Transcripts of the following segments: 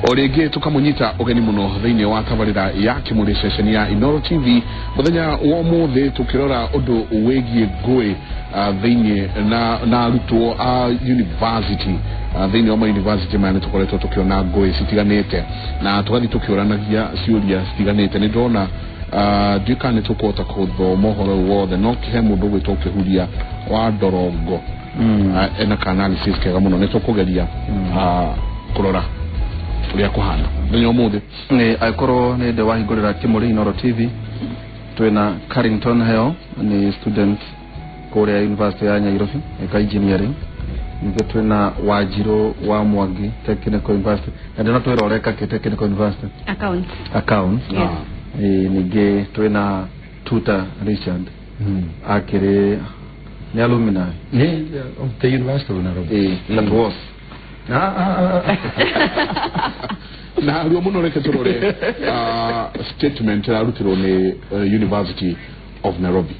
O rĩngĩ tũkamũnyita ũgeni mũno thĩinĩ wa tabarĩra ya Kĩmũrĩ ceceni ya Inooro TV mũthenya wa ũmũthĩ tũkĩrora ũndũ wĩgiĩ ngũĩ thĩinĩ na arutwo a university thĩinĩ wa ma university maya nĩ tũkoretwo tũkĩona ngũĩ citiganĩte na tũgathiĩ tũkĩũranagia ciũria citiganĩte. Nĩ ndĩrona ndiũĩ kana nĩ tũkũhota kũthoma ũhoro ũyũ wothe, no he mũndũ ũgwĩtwo Kĩhuria wa Ndorongo ena ka analysis kega mũno, nĩ tũkũgeria kũrora ũrĩa kũhana mũthenya ũmũthĩ. Nĩ angĩkorwo nĩ ndĩ wahingũrĩra Kĩmũrĩ Inooro TV, twĩna Carrington Heo, nĩ student kũrĩa University ya Nairobi eka engineering. Ningĩ twĩna Wanjirũ wa Mwangi Technical University, na ndĩna twĩra ũreka kĩ Technical University? Accounts. Accounts. Yes. Ningĩ twĩna Tuta Richard, akĩrĩ nĩ alumni of the University of Nairobi. That was na ruo muno. Reke turore statement ĩrarutirwo nĩ University of Nairobi.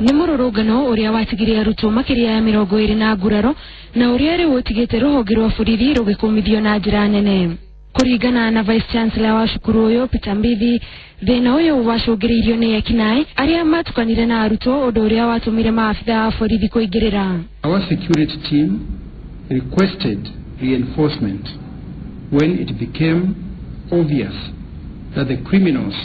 Nĩ mũrũrũngano ũrĩa watigire arutwo makĩria ya 20 na nguraro na ũrĩa rĩu ũtigĩte rũhonge rwa borithi rũgĩkũmithio na njĩra nene. Kũringana na Vice Chancellor wa cukuru ũyũ Peter Mbithi, thĩna ũyũ wacũngĩrĩirio nĩ ekinaĩ arĩa matukanire na arutwo, ũndũ ũrĩa watũmire maabitha a borithi kũingĩrĩra. Our security team requested reinforcement when it became obvious that the criminals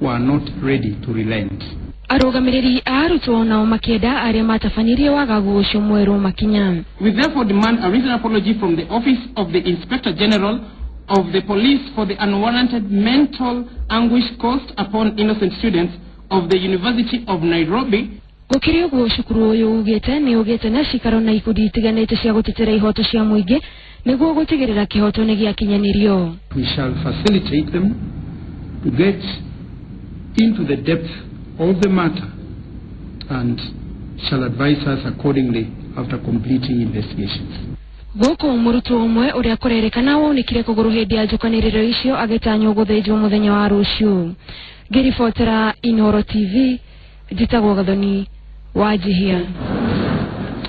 were not ready to relent. Arũgamĩrĩri a arutwo nao makĩenda arĩa matabanirie wagagu ũcio mwerũ makinya. We therefore demand a written apology from the Office of the Inspector General of the Police for the unwarranted mental anguish caused upon innocent students of the University of Nairobi. Gũkĩrĩ ũguo, cukuru ũyũ ugĩte nĩ ũgĩte na cikaro na ikundi itiganĩte cia gũtetera ihoto cia mũingĩ nĩguo gũtigĩrĩra kĩhoto nĩ gĩakinyanĩrio. We shall facilitate them to get into the depth of the matter and shall advise us accordingly after completing investigations. Gũkũ mũrutwo ũmwe ũrĩa kũrerĩkana waunĩkire kũgũrũ hĩndĩ ya njũkanĩrĩro icio agĩtanywo gũthĩnjwo mũthenya wa rũciũ. Ngĩribotera Inooro TV, njĩtagwo Gathoni Wanjihia.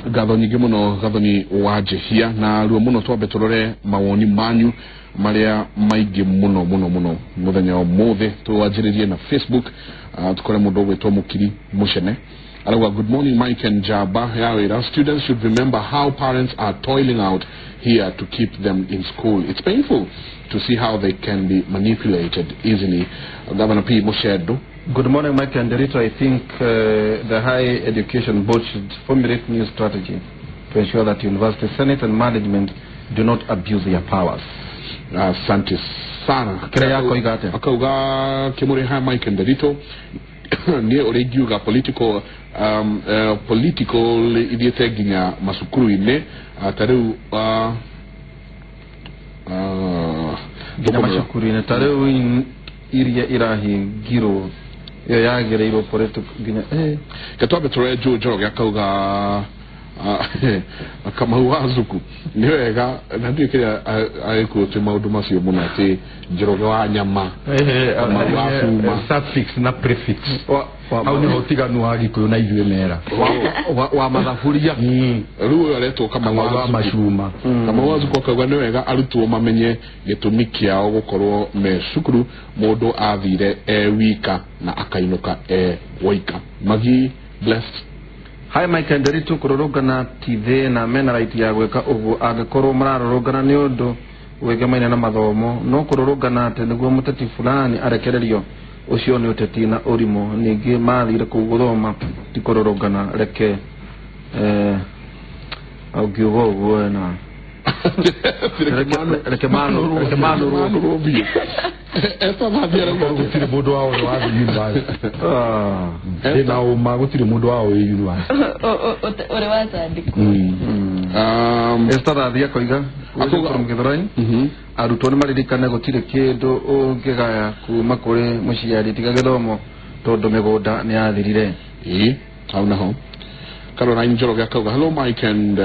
Ngatho nyingĩ mũno Gathoni Wanjihia, na ruo mũno twambe tũrore mawoni manyu marĩa maingĩ mũno mũno mũno mũthenya wa ũmũthĩ. Twanjĩrĩrie na Facebook, tukore mũndũ ũgwĩtwo Mũkiri Mũcene arauga, good morning Mike and Jaba ya wĩra. Students should remember how parents are toiling out here to keep them in school. It's painful to see how they can be manipulated easily. Governor P Mushedo. Good morning, Mike and Derito. I think the High Education Board should formulate new strategy to ensure that university senate and management do not abuse their powers. Asante sana. Kĩrĩa yako iga atĩa? Akauga Kĩmũrĩ, hi Mike and Derito, niĩ ũrĩa ingiuga political political ithiĩte nginya macukuru-inĩ, ta rĩu nginya macukuru-inĩ ta rĩu iria irahingirwo ĩyo yagĩrĩirwo political nginya Ketwambe tũrore Joe Njoroge akauga, Kamau wa Zuku, nĩ wega na ndiũĩ kĩrĩa agĩkuo twĩ maũndũ macio mũno atĩ Njoroge wa nyama, Kamau wa cuma. Suffix na prefix, hau nĩho ũtiganu wa Gĩkũyũ na ithuĩ mera wa mathaburia. Rĩu ũyũ aretwo Kamau wa wa Zuku. Macuma. Kamau wa Zuku akauga nĩ wega arutwo mamenye gĩtũmi kĩao gũkorwo me cukuru, mũndũ athire e wika na akainũka e woika. Magi Blessed. Hi Mike and Derito, kũrũrũngana ti thĩna, mena right ya gwĩka ũguo angĩkorwo mararũrũngana nĩ ũndũ wĩgemaine na mathomo, no kũrũrũngana atĩ nĩguo mũteti fulani arekererio, ũcio nĩ ũteti na ũrimũ. Ningĩ mathire kũu gũthoma, ti kũrũrũngana. Reke ũngiuga ũguo na reke manũrwo. Biũ Esther arauga gũtirĩ mũndũ wao ũrĩ wathiĩ university. Ndĩna ũma gũtirĩ mũndũ wao wĩ university Ũrĩ watandĩkwo. Esther Thathi akoiga from Githurai, arutwo nĩ maririkane gũtirĩ kĩndũ ũngĩgaya kuma kũrĩ mũciari tiga gĩthomo, tondũ mĩgũnda nĩ yathirire. Ĩĩ, hau naho Caroline Njoroge akauga, hello Mike and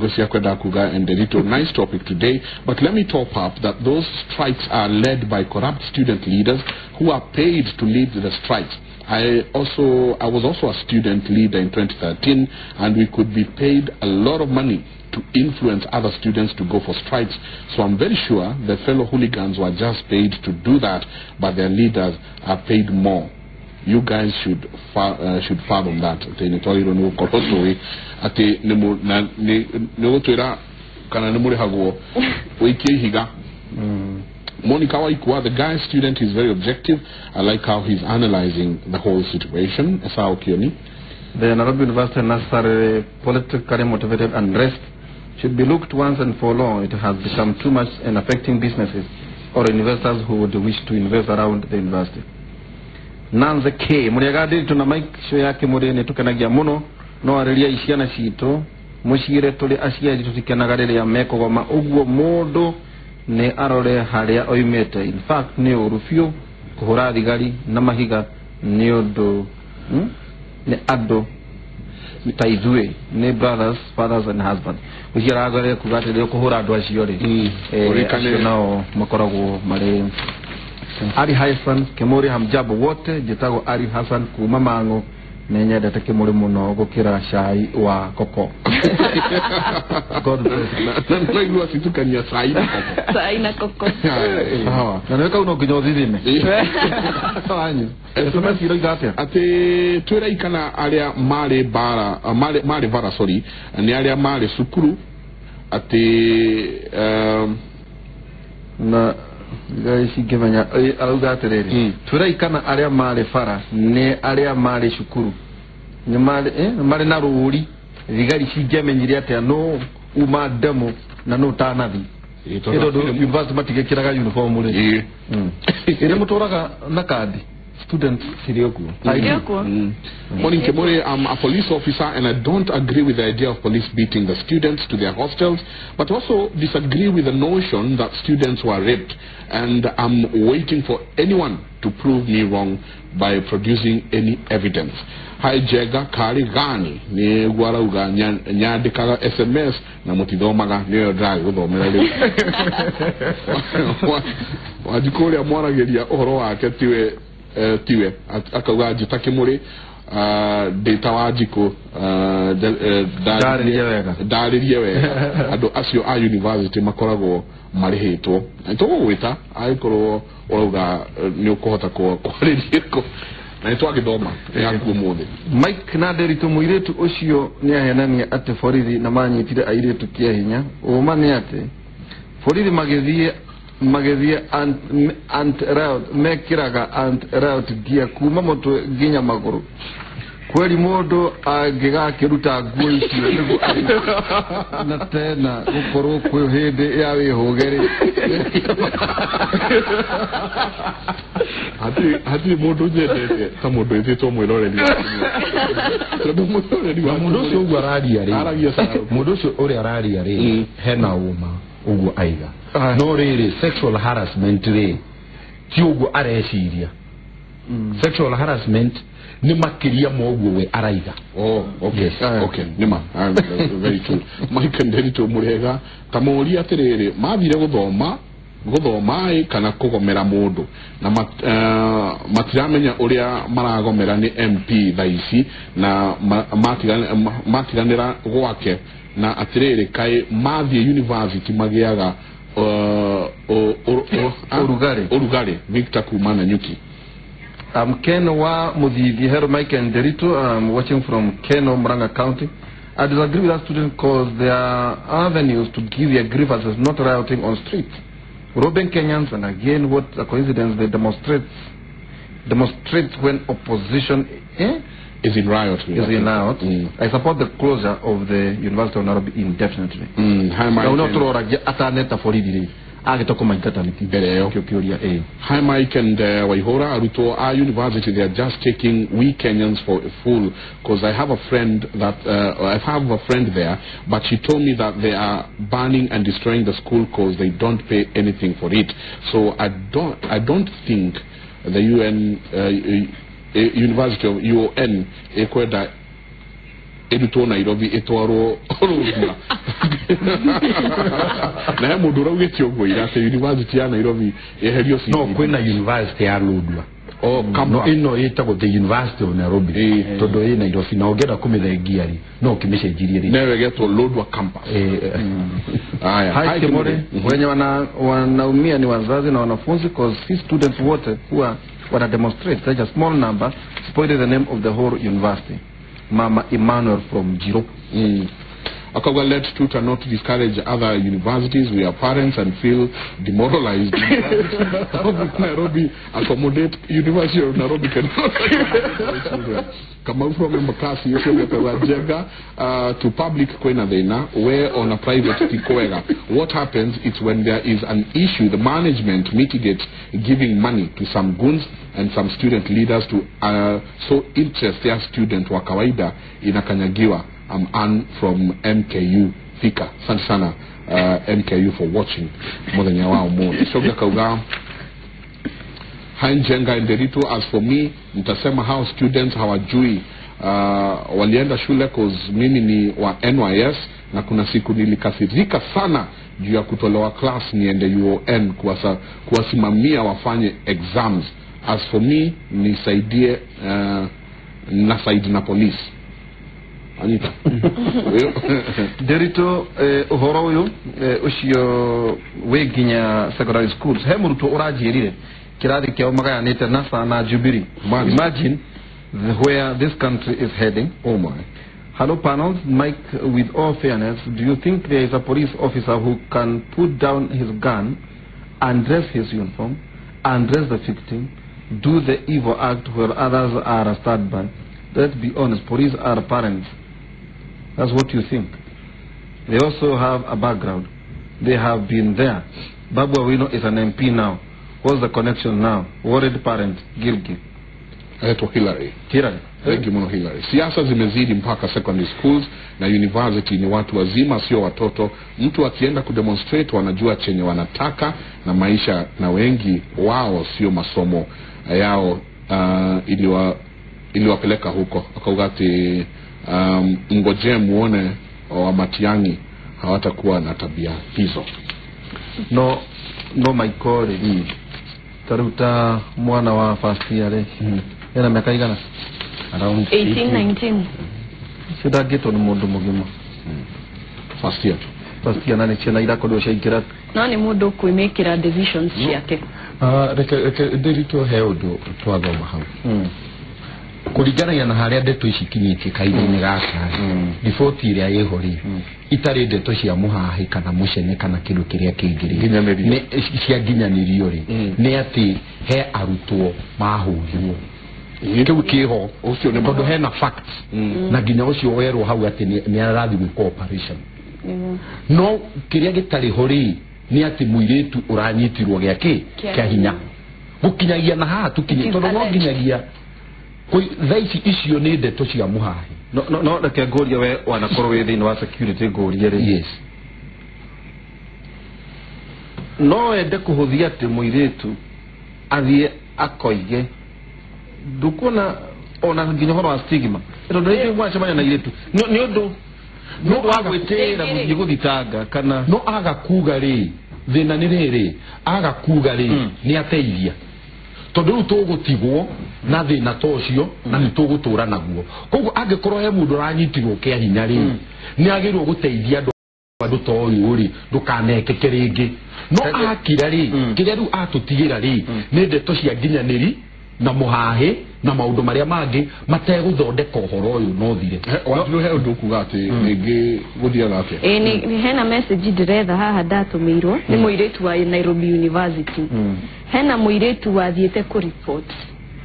Gosia kwenda kuga and Derito, nice topic today, but let me top up that those strikes are led by corrupt student leaders who are paid to lead the strikes. I was also a student leader in 2013, and we could be paid a lot of money to influence other students to go for strikes. So I'm very sure the fellow hooligans were just paid to do that, but their leaders are paid more. You guys should fathom that. Monica Waikwa, the guy student is very objective. I like how he's analyzing the whole situation. Esau Kioni. The Nairobi University necessarily politically motivated unrest should be looked once and for all. It has become too much and affecting businesses or investors who would wish to invest around the university. Nanze K. Muriagadi tuna mic show yake muri ni tukenagia muno no ariria iciana citu mucire tuli aciari tutikenaga riria mekugoma uguo mundu ni arore haria oimite. In fact ni uru biũ kuhura thigari na mahiga ni undu ni andu ta ithuĩ ni brothers, fathers and husbands. Uciaragare kuga atĩ rĩo kũhũra andũ acio rĩ acio nao makoragwo marĩ. Ali Hassan Kimuri, hamjambo wote. Njĩtagwo Ali Hassan kuma Mang'u. Nĩ nyendete Kimuri mũno gũkĩra cai wa koko. God bless. Naigua citukania cai na koko. Cai na koko. Sawa. Na nĩ kau no nginya ũthithime. Wanyu. SMS iroiga atĩa? Atĩ twĩrai kana arĩa marĩ bara marĩ bara sorry nĩ arĩa marĩ cukuru atĩ na cingĩmenya arauga atĩrĩrĩ twĩrai kana arĩa marĩ bara nĩ arĩa marĩ cukuru nĩ marĩ na rũri thigari cingĩamenyire atĩa nũ uma demo na nũ tanathi tondũ university matigĩkĩraga uniform rĩ ĩrĩa mũtũraga na kandi students Morning Kimuri, I'm a police officer and I don't agree with the idea of police beating the students to their hostels, but also disagree with the notion that students were raped, and I'm waiting for anyone to prove me wrong by producing any evidence. Hi Jega kari gani ni gwarauga nyandikaga SMS na mutithomaga niyo ndĩragĩ gũthomera rĩu. Wanjikũ ũrĩa mwaragĩria ũhoro wake tiwe tiwe akauga njĩta Kimuri ndĩta Wanjikũ ndarĩrie wega andũ acio a university makoragwo marĩhĩtwo nĩtũgũgwĩta angĩkorwo ũrauga nĩ ũkũhota kwarĩria na nĩtwagĩthoma yaku ũmũthĩ. Mike na Nderitu mũirĩtu ũcio nĩahenania atĩ borithi na manyitire airĩtu kĩa hinya. Ũma nĩ atĩ borithi magĩthiĩ anti-riot mekĩraga anti-riot gear kuma mũtwe nginya magũrũ. Kweli mũndũ angĩgakĩruta nguo icio nĩguo na tena gũkorwo kwĩ hĩndĩ ya wĩhũge rĩ hatirĩ mũndũ nyendete ta mũndũ wĩtĩtwo mwĩroreri wa tondũ mwĩroreri wa mũndũ ũcio ũguo araria rĩ mũndũ ũcio ũrĩa araria rĩ hena ũma ũguo aiga no rĩrĩ sexual harassment rĩ ti ũguo areciria. Sexual harassment ni makiria moguo we araiga. Oh, okay. Yes. Okay, nima. Very true. Mike Nderitu murega tamuria atiriri mathire guthoma kana kugomera mundu na matiramenya uria maragomera ni MP thaa ici na matiganira gwake na atiriri kai mathie university magiaga urugari Victor Kumana Nyuki. I'm Ken wa Muthithi. Hello Mike and Nderitu. I'm watching from Keno, Murang'a County. I disagree with that student because there are avenues to give their grievances, not rioting on streets, robbing Kenyans, and again, what a coincidence, they demonstrate when opposition is in riot. Is in riot. I support the closure of the University of Nairobi indefinitely. Hi, Mike. Hi, Mike and Waihora. Aruto, our university, they are just taking we Kenyans for a fool, because I have a friend that I have a friend there, but she told me that they are burning and destroying the school because they don't pay anything for it. So I don't think the UN University of UON ekwenda irutwo Nairobi itwarwo Rũthia. Na he mũndũ ũraugĩte ũguo ira atĩ University ya Nairobi yeherio no kwĩna University ya Lodwar. Oh, no ĩno ĩtagwo the University of Nairobi tondũ ĩ Nairobi na ũngĩenda kũmĩthengia rĩ no ũkĩmĩcenjirie rĩ newe getwo Lodwar campus. Haya, Hi Kimori, wenye wanaumia ni wazazi na wanafunzi, cause si students wote huwa wana demonstrate such a small number spoiling the name of the whole university. Mama Emmanuel from Jiro. Akauga, let Tuta not discourage other universities. We are parents and feel demoralized. Of Nairobi accommodate University of Nairobi cannot. Kamau from Embakasi Yoshio Jenga to public kwena thina where on a private tikoega. What happens is when there is an issue, the management mitigates giving money to some goons and some student leaders to so interest their student wa kawaida inakanyagiwa. I'm Ann from MKU Thika. Asante sana MKU for watching. Muthenya wa umuthi. Shoga kauga Hanjenga Nderitu, as for me nitasema how students hawajui walienda shule cause mimi ni wa NYS na kuna siku nilikasirika sana juu ya kutolewa class niende UON kuwasimamia wafanye exams. As for me nisaidie na side na police. Anita. Derito uhoro uyu ucio wi nginya secondary schools he murutwo uranjirire kirathi kiao magayanite NASA na Jubilee. Imagine where this country is heading. Oh my. Hello panels, Mike, with all fairness, do you think there is a police officer who can put down his gun, undress his uniform, undress the victim, do the evil act where others are standby? Let's be honest, police are parents. That's what you think. They also have a background. They have been there. Babu Owino is an MP now. What's the connection now? Worried parent, Gilgil. Anaitwa Hillary. Hillary. Thank you muno Hillary. Siasa zimezidi mpaka secondary schools na university ni watu wazima sio watoto. Mtu akienda kudemonstrate wanajua chenye wanataka na maisha, na wengi wao sio masomo yao iliwapeleka huko. Akaugati ngojee muone wa Matiang'i hawatakuwa na tabia hizo. No Michael. Taruta mwana wa first year ena miaka igana around 18 19 sidagitwo ni mundu mugima. First year. First year nani ciana irakorirwo ciaingĩra no ni mundu kwimikira decisions ciake. Reke Nderitu he undu twathoma hau kuringanagia na haria ndeto ici kinyĩtie kahinda-inĩ gaka riboti ĩrĩa ĩho rĩ itarĩ ndeto cia mũhahi kana mũcene kana kĩndũ kĩrĩa kĩngĩ rĩ cia nginyanĩrio rĩ nĩ atĩ he arutwo mahũrirwo kĩu kĩho tondũ hena facts na nginya ũcio werwo hau atĩ nĩ arathiĩ gwĩka operation no kĩrĩa gĩtarĩ ho rĩ nĩ atĩ mũirĩtu ũranyitirwo gĩa kĩ kĩa hinya gũkinyagia na haha tũkinye tondũ no nginyagia thaa ici icio nĩ ndeto cia mũhahi. No reke ngũrie we wanakorwo wĩ thĩinĩ wa security ngũrie rĩ. Yes. No wende kũhũthia atĩ mũirĩtu athiĩ akoige ndukuona ona nginya ũhoro wa stigma tondũ rĩngĩ mwacemania na airĩtu nĩ ũndũ wa gwĩtĩĩra gũthiĩ gũthitanga kana no aga kuga rĩ thĩna nĩ rĩrĩ aga kuga rĩ nĩ ateithia tondũ rĩu tũgũtigwo na thĩna ta ũcio na nĩ tũgũtũra naguo koguo angĩkorwo he mũndũ ũranyitirwo kĩa hinya rĩ nĩ agĩrĩirwo gũteithia andũ ta ũyũ rĩ ndũkanekeke rĩngĩ no akira rĩ kĩrĩa rĩu atũtigĩra rĩ nĩ ndeto cia nginyanĩri na mũhahĩ na maũndũ marĩa mangĩ mategũthondeka ũhoro ũyũ no thire. Wanjiru he ũndũ ũkuga atĩ rĩngĩ gũthiaga atĩa? Ĩĩ hena message ndĩretha haha ndatũmĩirwo nĩ mũirĩtu wa Nairobi University. Hena mũirĩtu wathiĩte kũ report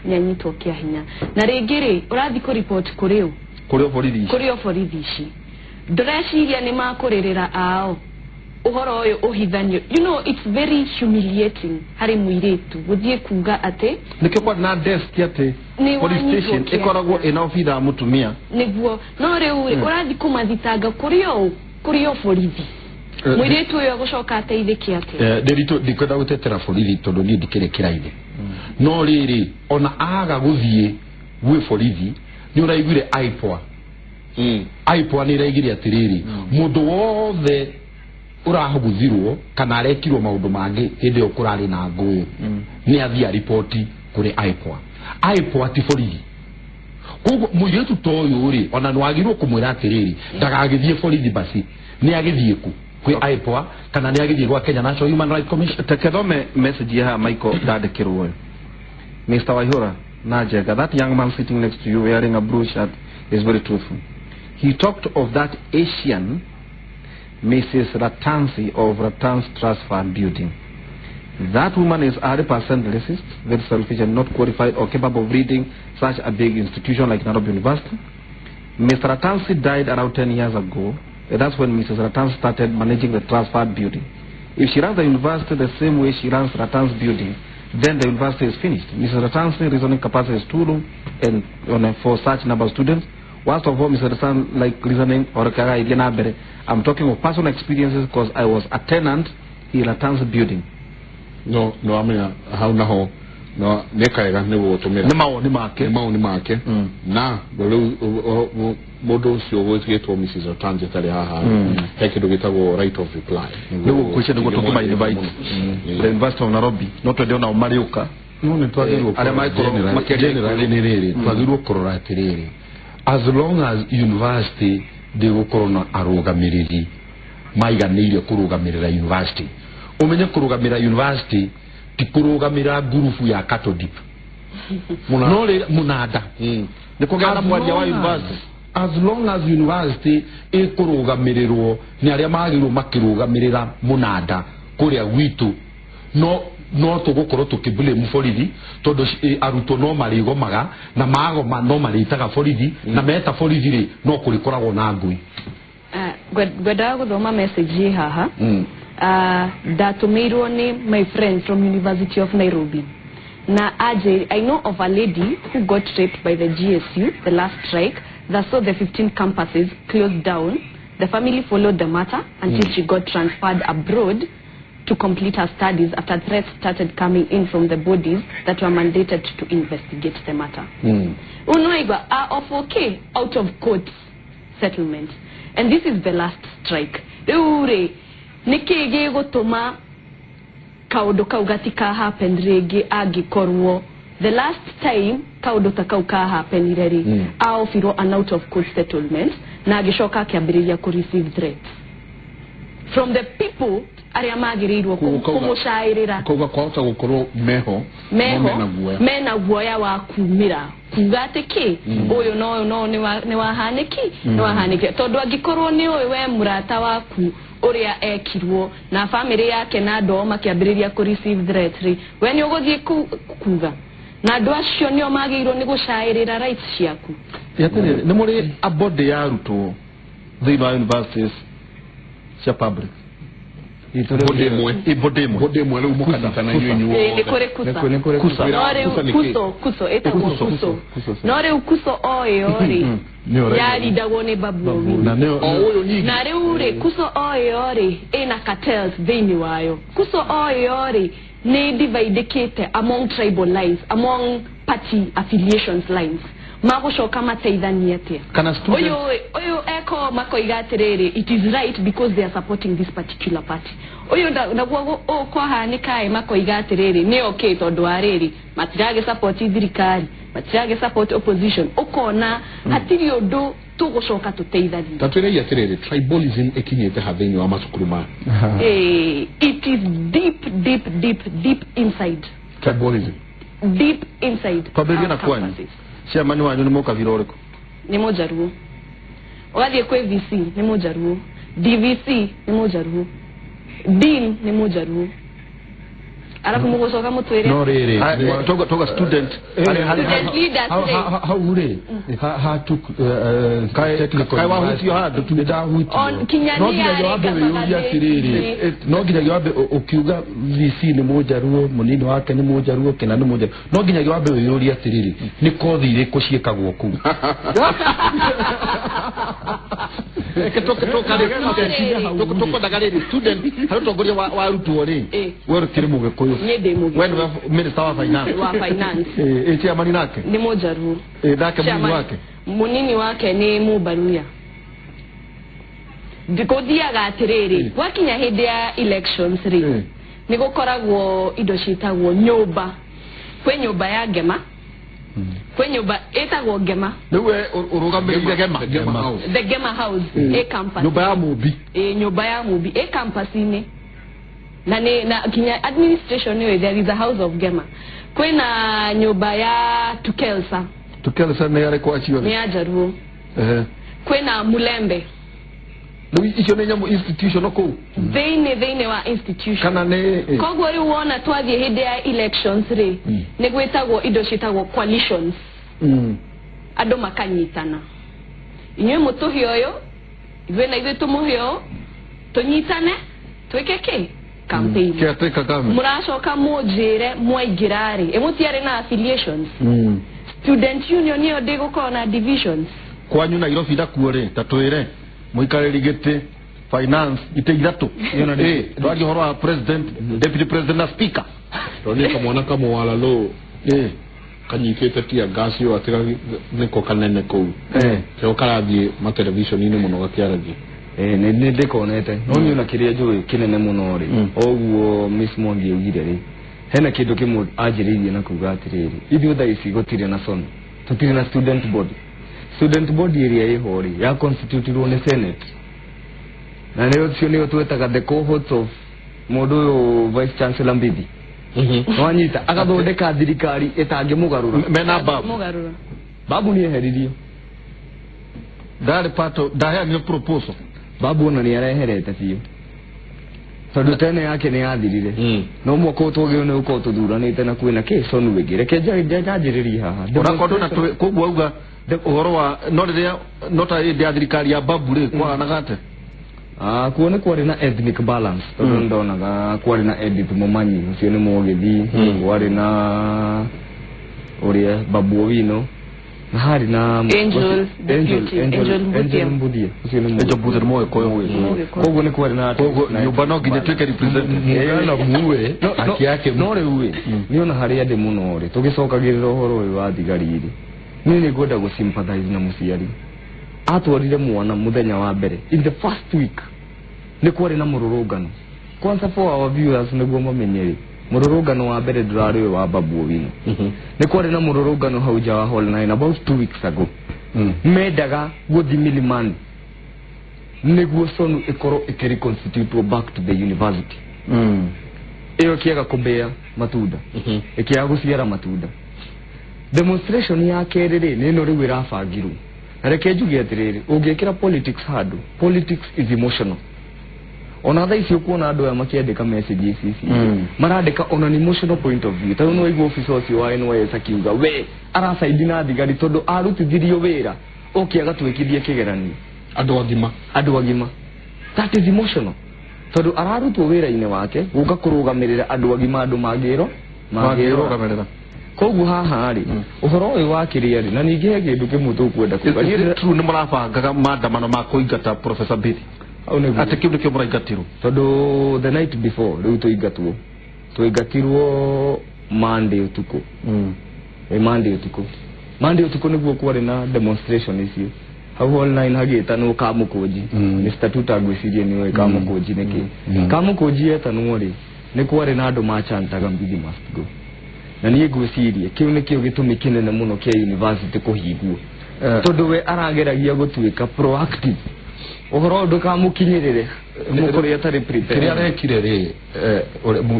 nĩanyitwo kĩa hinya na rĩngĩ rĩ ũrathiĩ kũ report kũrĩ ũ? Kũrĩ o borithi ici. Kũrĩ o borithi ici ndĩreciria nĩ makũrĩrĩra ao ũhoro ũyũ ũhithanio. You know, it's very humiliating harĩ mũirĩtu gũthiĩ kuga atĩ nĩkĩo kwarĩ na desk atĩ police station ĩkoragwo ĩna obithaa mũtumia nĩguo no rĩu rĩ ũrathiĩ kũmathitanga kũrĩ o kũrĩ o borithi mũirĩtu ũyũ agũcoka ateithĩke atĩa? Nderitu ndikwenda gũtetera borithi tondũ niĩ ndikĩrĩ kĩraini no rĩrĩ ona aga gũthiĩ gwĩ borithi nĩ ũraiguire IPOA IPOA nĩ ĩraigire atĩrĩrĩ mũndũ wothe ũrahuguthirwo kana arekirwo maũndũ mangĩ hĩndĩ ĩyo kũrarĩ na ngũĩ nĩ athiĩ ariboti kũrĩ IPOA. IPOA ti borithi. Koguo mũirĩtu ta ũyũ rĩ ona nĩwagĩrĩirwo kũmwĩra atĩrĩrĩ ndagagĩthiĩ borithi basi nĩ agĩthiĩ kũ kwĩ IPOA kana nĩ agĩthiĩ gwa Kenya National Human Rights Commission. Tekethome message ya Michael ndandĩkĩrwo. Mr. Waihura Najega, that young man sitting next to you wearing a blue shirt is very truthful. He talked of that Asian Mrs. Ratansi of Ratan's Trust Fund building. That woman is 100% racist, very selfish, and not qualified or capable of leading such a big institution like Nairobi University. Mr. Ratansi died around 10 years ago. That's when Mrs. Ratansi started managing the trust fund building. If she runs the university the same way she runs Ratan's building, then the university is finished. Mrs. Ratansi's reasoning capacity is too low and for such number of students. Worst of all, Mr. Ratan like reasoning or I'm talking of personal experiences because I was a tenant in Ratan's building. No, no, I mean, how now? No, nekaega nĩ gũtũmĩra. Nĩ mawoni make. Nĩ mawoni make. Na rĩu mũndũ ũcio gwĩtwo Mrs. Ratansi atarĩ haha he kĩndũ gĩtagwo right of reply. Nĩguo kwĩcia nĩguo tũkũma invite the University of Nairobi no twende onao marĩũka. No nĩ twagĩrĩirwo arĩa mangĩkorwo makĩaria generally nĩ rĩrĩ twagĩrĩirwo kũrora atĩrĩrĩ as long as university ndĩgũkorwo na arũgamĩrĩri maiganĩire kũrũgamĩrĩra university umenye kũrũgamĩra university ti kũrũgamĩra ngurubu ya Catholic no rĩ mũnanda nĩ kũgĩa na mwaria wa university. As long as university ĩkũrũgamĩrĩrwo nĩ arĩa magĩrĩirwo makĩrũgamĩrĩra mũnanda kũrĩa gwitũ no tũgũkorwo tũkĩblame borithi tondũ arutwo no marĩgomaga na magoma no marĩtaga borithi na meta borithi rĩ no kũrĩkoragwo na ngũĩ. Ngwendaga gũthoma message haha. Ndatũmĩirwo nĩ my friend from University of Nairobi. Na aje, I know of a lady who got raped by the GSU, the last strike, that saw the 15 campuses closed down. The family followed the matter until she got transferred abroad to complete her studies after threats started coming in from the bodies that were mandated to investigate the matter. Unoigwa are of okay out of court settlement. And this is the last strike. Riu niki gĩgũtũma kaũndũ kau gatika happen rĩngĩ angĩkorwo the last time kaũndũ ta kau ka happenire rĩ aofirwo an out of court settlement na agĩcoka akĩambĩrĩria kũ receive threats from the people arĩa magĩrĩirwo kũmũcaĩrĩra. Kauga kwahota gũkorwo meho mena guoya wa kumĩra kuga atĩ kĩ ũyũ no no nĩ wahanĩki nĩ wahanĩki tondũ angĩkorwo nĩ ũĩ we mũrata waku ũrĩa ekirwo na family yake na andũ ao makĩambĩrĩria kũ receive threat rĩ we nĩ ũgũthiĩ kuga na andũ acio nĩo magĩrĩirwo nĩ gũcaĩrĩra rights ciaku. Atĩrĩrĩ nĩ mũrĩ a body ya arutwo thĩinĩ wa universities cia public body ĩmwe rĩu mũkanyitana inyuĩ inyuothe. Nĩ kũrĩ kusa no rĩu kuso kuso ĩtagwo kuso no rĩu kuso o ĩyo rĩ yarindagwo nĩ Babu Owino na rĩu rĩ kuso o ĩyo rĩ ĩna cartels thĩinĩ wayo. Kuso o ĩyo rĩ nĩ dividekĩte among tribal lines, among party affiliations lines. Magũcoka mateithanie atĩa? Ũyũ eko makoiga atĩrĩrĩ it is right because they are supporting this particular party. Ũyũ naguo kwahanĩka makoiga atĩrĩrĩ nĩ okay tondũ wa rĩrĩ matiragĩ support thirikari matiragĩ support opposition. Ũkona hatirĩ ũndũ tũgũcoka tũteithanie. Ta twĩrei atĩrĩrĩ tribalism ĩkinyĩte ha thĩinĩ wa macukuru maya? It is deep deep deep deep inside. Tribalism deep inside. Twambĩrĩrie na kwanyu. Chairman wanyu nĩ mũkabira ũrĩkũ? Nĩ mũjaruo. Ũgathiĩ kwĩ VC nĩ mũjaruo, DVC nĩ mũjaruo, Dean nĩ mũjaruo. Arabu mũgũcoka mũtwĩre no rĩrĩ toga student hau rĩ ha technical kai wahutio handũ nĩ ndahutio no nginyagia wambe wĩyũrie atĩrĩrĩ no nginyagia wambe ũkiuga VC nĩ mũjaruo mũnini wake nĩ mũjaruo kĩna nĩ mũjaruo no nginyagia wambe wĩyũrie atĩrĩrĩ nĩ kothi irĩkũ ciĩkagwo kũu. Tũkwendaga rĩrĩ student harĩ ũtongoria wa arutwo rĩ we ũkĩrĩ mũgĩkũyũ Niĩ ndĩ mũgĩkũyũ. We nĩwe minister wa finance. Wa finance. Chairman nake nĩ mũjaruo. Nake mũnini wake mũnini wake nĩ mũbaruya. Gũthiaga atĩrĩrĩ gwakinya hĩndĩ ya elections rĩ nĩ gũkoragwo indo ciĩtagwo nyũmba. Kwĩ nyũmba ya Ngema Kwĩ nyũmba ĩtagwo Ngema. Nĩwe ũrũgamĩrĩire Gema. Gema House. The Gema House ĩ campus. Nyũmba ya Mũmbi. Ĩ nyũmba ya Mũmbi ĩ campus-inĩ. Na nĩ na kinya administration nĩyo, there is a house of Gema. Kwĩna nyũmba ya Tukelsa. Tukelsa nĩ arĩkũ acio? Nĩ ya Jaruo. Kwĩna Mulembe. Rĩu icio nĩ nyamũ institution kũu? Thĩinĩ wa institution. Kana nĩ Koguo rĩu wona twathiĩ hĩndĩ ya elections rĩ, nĩ gwĩtagwo indo ciĩtagwo coalitions. Andũ makanyitana. Inyuĩ mũtũhe ũyũ, ithuĩ na ithuĩ tũmũhe ũyũ, tũnyitane, twĩke kĩ? Campaign. Caretaker government. Mũracoka mũnjĩre mwaingĩra rĩ, ĩ mũtiarĩ na affiliations. Student union ĩyo ndĩgũkorwo na divisions. Kwanyu Nairobi nakuo rĩ, ta twĩre mũikarĩri gĩtĩ, finance, itĩ ithatũ. Twaria ũhoro wa president, deputy president na speaker. Ndonire kamwana kamwara lũ kanyitĩte tia gas ĩyo atĩ nĩko kanene kũu. Kĩo karathiĩ matelevision-inĩ mũno gakĩaragia. Nĩ ndĩkonete. No niĩ ona kĩrĩa njũĩ kĩnene mũno rĩ, oguo Miss Mwangi augire rĩ, hena kĩndũ kĩmwe anjĩrĩirie na kuga atĩrĩrĩ, ithuĩ thaa ici gũtirĩ na SONU, tũtirĩ na student body. Student body ĩrĩa ĩho rĩ, ya constitutirwo nĩ Senate. Na nĩyo ũcio nĩyo twetaga the cohort of mũndũ ũyũ Vice Chancellor Mbithi. Nwanyita agathondeka thirikari ĩtangĩmũgarũra. Mena babu. Mũgarũra. Babu nĩ eheririo. Ndarĩ part of, ndaheanire proposal. Babu ona nĩ areherete biũ. Tondũ tene yake nĩ yathirire. No mwaka ũyũ twagĩrĩirwo nĩ gũkorwo tũthuranĩte na kwĩna kĩ SONU ĩngĩ. Reke njanjĩrĩrie haha. Onakorwo ndũna koguo auga ũhoro wa no rĩrĩa no ta hĩndĩ ya thirikari ya babu rĩ kwahanaga atĩa? Kuo nĩ kwarĩ na ethnic balance. Tondũ ndonaga kwarĩ na Edith Momanyi, ũcio nĩ Mũgĩthi, kwarĩ na ũrĩa Babu Owino, na harĩ na Angel Angel Mbuthia, ũcio nĩ Angel Mbuthia nĩ Mũgĩkũyũ. Koguo nĩ kwarĩ na koguo nyũmba no nginya ĩtuĩke represented. Mũgana muwe haki yake. No rĩu ĩ, niĩ ona harĩa ndĩ mũno rĩ, tũgĩcokagĩrĩra ũhoro ũyũ wa thigari rĩ, niĩ nĩ ngwenda gũ sympathize na mũciari. Atwarire mwana mũthenya wa mbere in the first week nĩ kwarĩ na mũrũrũngano. Kwanza for our viewers nĩguo mamenye rĩ, mũrũrũngano wa mbere ndũrarĩ ũyũ wa Babu Owino. Nĩ kwarĩ na mũrũrũngano hau nja wa Hall 9 about 2 weeks ago. Mendaga gũthiĩ Milimani nĩguo SONU ĩkorwo ĩkĩreconstitutwo back to the university. Ĩyo ĩkĩaga kũmbĩa matunda, ĩkĩaga gũciara matunda. Demonstration ya kerĩ rĩ, nĩ ĩno rĩu ĩrabangirwo. Na reke njuge atĩrĩrĩ, ũngĩkĩra politics handũ, politics is emotional. Ona thaa ici ũkuona andũ aya makĩandĩka message ici ici, marandĩka on an emotional point of view. Tondũ nĩwaigua officer ũcio wa NYS akiuga we aracaindi na thigari tondũ arutithirio wĩra oke agatwĩkithia kĩgeranio. Andũ agima. Andũ agima. That is emotional. Tondũ ararutwo wĩra-inĩ wake gũka kũrũgamĩrĩra andũ agima, andũ mangĩrwo mangĩrũgamĩrĩra. Koguo haha rĩ, ũhoro ũyũ wa kĩrĩa rĩ, na ningĩ he kĩndũ kĩmwe tũkwenda kuga. Is it true nĩ mũrabangaga maandamano ma kũingata Professor Mbithi? Atĩ kĩu nĩkĩo mũraingatirwo? Tondũ the night before rĩu tũingatwo, tũingatirwo Monday ũtukũ. Monday ũtukũ. Monday ũtukũ nĩguo kwarĩ na demonstration icio. Hau Hall 9 hagĩtanwo Kamũkũnji. Mr. Tuta ngwĩciria nĩoĩ Kamũkũnji nĩkĩ. Kamũkũnji yetanwo rĩ, nĩ kwarĩ na andũ machantaga Mbithi must go. Na niĩ ngwĩciria kĩu nĩkĩo gĩtũmi kĩnene mũno kĩa university kũhingwo. Tondũ we arageragia gũtuĩka proactive. Ũhoro ũyũ ndũkamũkinyĩrĩre mũkũrĩa atarĩ prepared. Kĩrĩa arekire rĩ,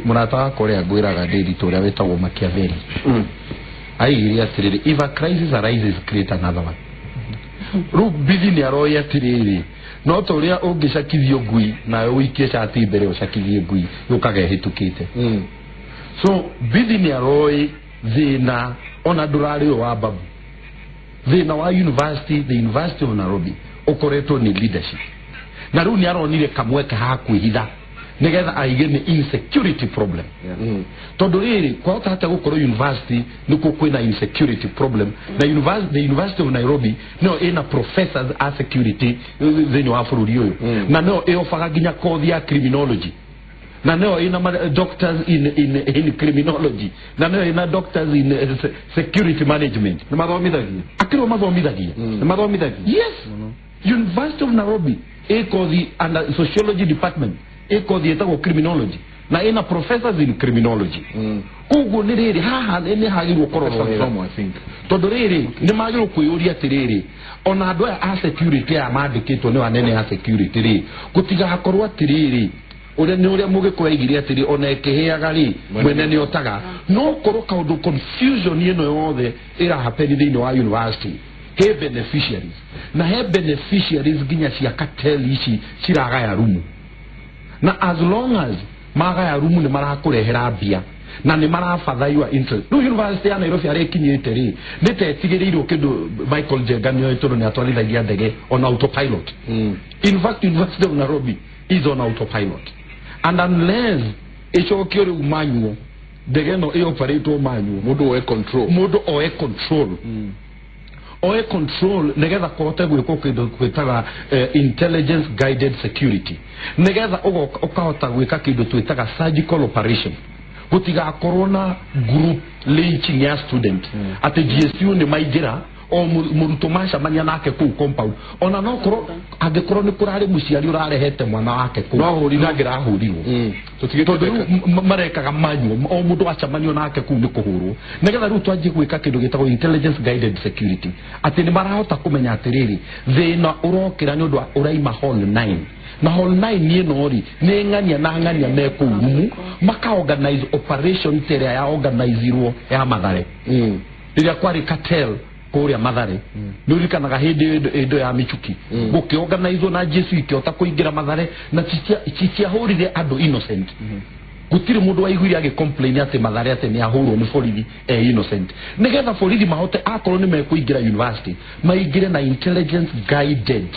mũrata wakwa ũrĩa ngwĩraga Ndĩritũ ũrĩa wĩtagwo Machiavelli, aigire atĩrĩrĩ, if a crisis arises, create another one. Rĩu Mbithi nĩ aroĩ atĩrĩrĩ, no ta ũrĩa ũngĩcakithio ngui nawe ũikie cati mbere ũcakithie ngui yũkaga ĩhĩtũkĩte. So Mbithi nĩ aroĩ thĩna ona ndũrarĩ ũyũ wa Babu. Thĩna wa university, the University of Nairobi ũkoretwo nĩ leadership. Na rĩu nĩ aronire kamweke ha kwĩhitha nĩgetha aige nĩ insecurity problem. Tondũ rĩrĩ kwahota atĩa gũkorwo university nĩkuo kwĩna insecurity problem, na the University of Nairobi nĩyo ĩna professors a security thĩinĩ wa bũrũri ũyũ, na nĩyo ĩobaga nginya kothi ya criminology, na nĩyo ĩna doctors in criminology, na nĩyo ĩna doctors in security management. Nĩ mathomithagia? Akĩrwo mathomithagia. Nĩ mathomithagia? Yes. University of Nairobi ĩ kothi under sociology department, ĩ kothi ĩtagwo criminology. Na ina professors in criminology. Koguo nĩ rĩrĩ haha nĩ hagĩrĩirwo kũrorwo wega. Tondũ rĩrĩ nĩ magĩrĩirwo kwĩyũria atĩrĩrĩ ona andũ aya a security aya mandĩkĩtwo nĩ anene a security rĩ gũtigakorwo atĩrĩrĩ ũrĩa nĩ ũrĩa mũgĩkũyũ aigire atĩrĩ ona ĩkĩhĩaga rĩ mwene nĩ otaga no korwo kaũndũ confusion ĩno yothe ĩrahappen thĩinĩ wa university he beneficiaries na he beneficiaries nginya cia cartel ici ciragaya rumu na as long as magaya rumu nĩ marakũrehera mbia na nĩ marabatha your interest. Rĩu university ya Nairobi harĩa ĩkinyĩte rĩ nĩ ta ĩtigĩrĩirwo kĩndũ Michael Njenga nĩoĩ tondũ nĩ atwarithagia ndege on autopilot. In fact University of Nairobi is on autopilot and unless ĩcokio rĩu manual ndege ĩno ĩoperatwo manual mũndũ oe control mũndũ oe control oe control nigetha kũhote gwĩkwo kĩndũ twĩtaga intelligence guided security nigetha ũkahota gwĩka kĩndũ twĩtaga surgical operation gũtigakorwo na group lynching ya student atĩ GSU nĩ maingĩra o mũrutwo macemania nake kũu compound ona no korwo angĩkorwo nĩ kũrarĩ mũciari ũrarehete mwana wake kũu ndangĩrahũrirwo tondũ rĩu marekaga manual o mũndũ acemanio nake kũu nĩ kũhũrwo nĩgetha rĩu twanjie gwĩka kĩndũ gĩtagwo intelligence guided security atĩ nĩ marahota kũmenya atĩrĩrĩ thĩna ũrokĩra nĩ ũndũ wa ũraima hall 9 na hall 9 ĩno rĩ nĩ ng'ania na ng'ania me kũu rumu maka organize operation ta ĩrĩa ya organizirwo ya Mathare rĩrĩa kwarĩ cartel kũrĩa Mathare nĩ ũririkanaga hĩndĩ ĩndo ya Michuki gũkĩorganizwo na Jesu ikĩhota kũingĩra Mathare na citiahũrire andũ innocent gũtirĩ mũndũ waiguire agĩcomplain atĩ Mathare atĩ nĩ ahũrwo nĩ borithi e innocent nĩgetha borithi mahote akorwo nĩ mekũingĩra university maingĩre na intelligence guided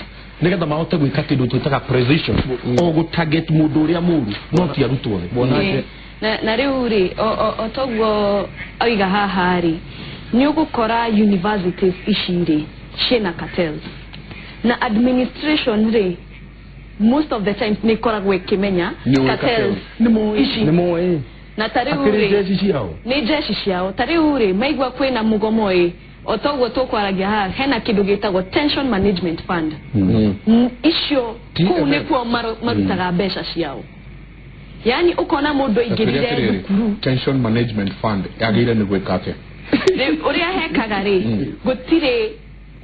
nĩgetha mahote gwĩka kĩndũ twĩtaga precision o gũtarget mũndũ ũrĩa mũru no ti arutwo othe. Na rĩu rĩ o toguo oiga haha rĩ nĩ ũgũkora universities ici rĩ ciĩna cartels na administration rĩ most of the times nĩ ĩkoragwo ĩkĩmenya cartels ici na ta rĩu rĩ nĩ jeshi ciao ta rĩu rĩ maigua kwĩna mũgomo ĩ o toguo tũkwaragia haha hena kĩndũ gĩtagwo tension management fund icio kũu nĩkuo marutaga mbeca ciao yani ũkona mũndũ aingĩrire thukuru tension management fund yagĩrĩire nĩ gwĩka atĩa ũrĩa hekaga rĩ gũtirĩ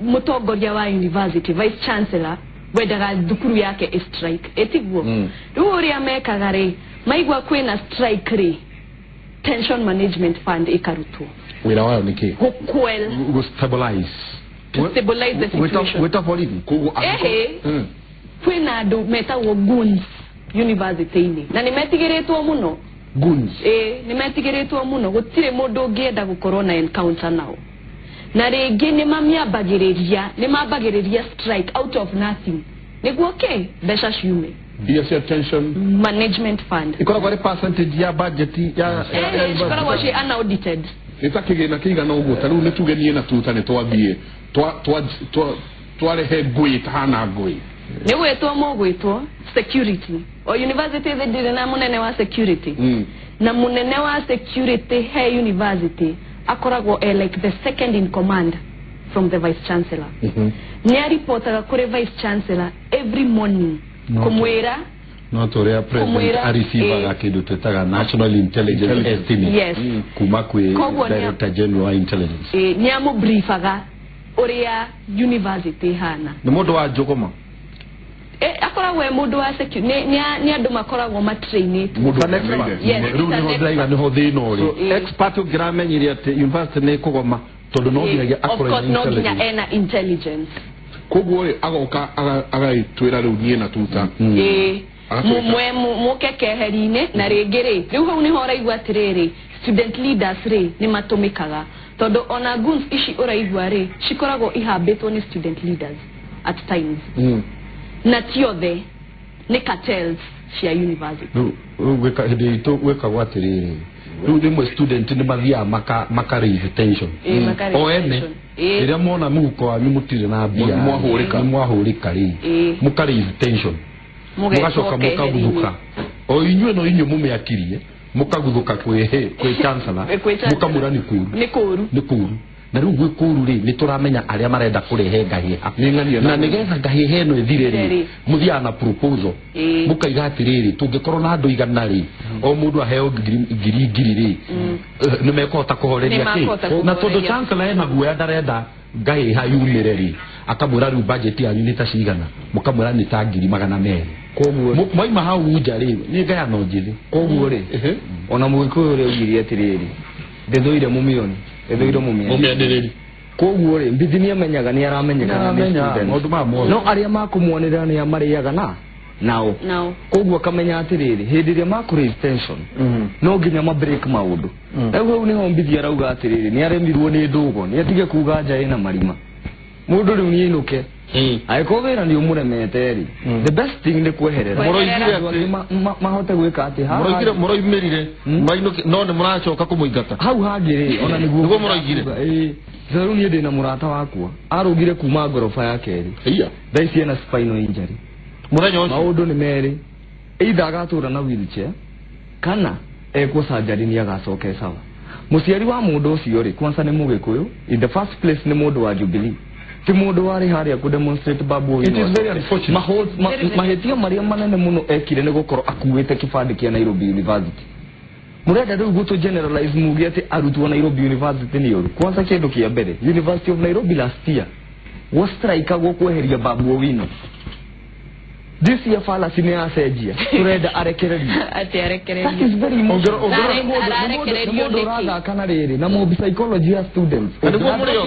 mũtongoria wa university vice chancellor wendaga thukuru yake ĩ strike ĩtiguo rĩu ũrĩa mekaga rĩ maigua kwĩna strike rĩ tension management fund ĩkarutwo wĩra wayo nĩ kĩ gũquel gũ to stabilize the situation gwĩta borithi koguo ehe kwĩna andũ metagwo goons university-inĩ na nĩ metigĩrĩtwo mũno goons nĩ metigĩrĩtwo mũno gũtirĩ mũndũ ũngĩenda gũkorwo na encounter nao na rĩngĩ nĩ mamiambagĩrĩria nĩ mambagĩrĩria strike out of nothing nĩguo kĩ mbeca ciume iria cia tension management fund ikoragwo arĩ percentage ya budget ya cikoragwo ciĩ unaudited nĩ ta kĩgĩna kĩigana ũguo ta rĩu nĩ tuge niĩ na tuta nĩ twathiĩ twarehe ngũĩ tahana ngũĩ nĩ gwĩtwo mũgwĩtwo security o university thĩ ndĩrĩ na mũnene wa security na mũnene wa security he university akoragwo e like the second in command from the vice chancellor nĩ aripotaga kũrĩ vice chancellor every morning kũmwĩra no tũrĩa president areceivaga kĩndũ twĩtaga national intelligence estimate kuma kwĩ director general wa intelligence nĩ amũbriefaga ũrĩa university ĩhana nĩ mũndũ wa njũgũma akoragwo e mũndũ wa security nĩ andũ makoragwo matrainĩtwo rĩu nĩho ndĩraiga nĩho thĩna ũrĩ expert ũngĩramenyire atĩ university nĩ ĩkũgoma tondũ no nginyagia akorwo no nginya ena intelligence koguo rĩ agoka agagĩtwĩra rĩu niĩ na tuta mũke keheri-inĩ na rĩngĩ rĩ rĩu hau nĩho ũraigua atĩrĩrĩ student leaders rĩ nĩ matũmĩkaga tondũ ona goons ici ũraigua rĩ cikoragwo ihambĩtwo nĩ student leaders at times na ti othe nĩ cartels cia university rĩu hĩndĩ itũ gwĩkagwo atĩrĩrĩ rĩu rĩmwe student nĩ mathiaga maka raise tension o ene rĩrĩa mona mũhuko wanyu mũtirĩ na mbia mwahũrĩka rĩ mũka raise tension mũgacoka mũkaguthũka o inyuĩ no inyuĩ mũmĩakirie mũkaguthũka kwĩ chancellor mũkamũra nĩ kũru nĩ kũru Na rĩu gwĩ kũru rĩ nĩ tũramenya arĩa marenda kũrehe ngahĩha. Na nĩgetha ngahĩha ĩno ĩthire rĩ mũthiaga na proposal. Mũkaiga atĩrĩrĩ tũngĩkorwo na andũ 100 rĩ o mũndũ aheo ngiri ngiri rĩ nĩ mekũhota kũhoreria kĩ. Na tondũ chancellor ena guoya ndarenda ngahĩha yumĩre rĩ akamwĩra rĩu budget yanyu nĩ ta cigana mũkamwĩra nĩ ta 200,000. Koguo mwaima hau nja rĩ nĩ ngayano njĩthĩ. Koguo rĩ ona mũgĩkũyũ ũrĩa augire atĩrĩrĩ ndĩthũire mũmĩoni ĩthũire mũmĩanĩrĩri. Koguo rĩ mbithi nĩ amenyaga nĩ aramenyekana nĩ students no arĩa makũmuonĩrĩra nĩ marĩaga na nao. Koguo akamenya atĩrĩrĩ hĩndĩ ĩrĩa makũ raise tension no nginya ma break maũndũ. Rĩu hau nĩho mbithi arauga atĩrĩrĩ nĩ aremirwo nĩ ndũgo nĩ atige kuga nja ĩna marima. Mũndũ rĩu nĩ ainũke. Angĩkorwo wĩra nĩ ũmũremete rĩ the best thing nĩ kweherera. Mahote gwĩka atĩ haha mũroimĩrire no nĩ mũracoka kũmũingata hau hangĩ rĩ ona nĩguo mũroigire. Rĩu niĩ ndĩna mũrata wakwa arũgire kuma ngoroba ya kerĩ thaa ici ena spinal injury. Mũthenya ũcio maũndũ nĩ merĩ either agatũra na wheelchair kana ekwo surgery nĩ agacoke sawa. Mũciari wa mũndũ ũcio rĩ kwanza nĩ mũgĩkũyũ in the first place nĩ mũndũ wa Jubilee ti mũndũ warĩ harĩa kũ demonstrate Babu. It is very unfortunate. Mahĩtia marĩa manene mũno ekire nĩ gũkorwo akuĩte kĩbandĩ kĩa Nairobi University. Mũrenda rĩu gũtũ generalize muge atĩ arutwo Nairobi University nĩ ũru. Kwanza kĩndũ kĩa mbere University of Nairobi last year was strikagwo kweheria Babu Owino. This year fallacy nĩ yacenjia tũrenda arekererio. Atĩ arekererio. That is very emotional. Mũndũ ũrathaka na rĩrĩ na mob psychology ya students. Nĩguo mũrĩo.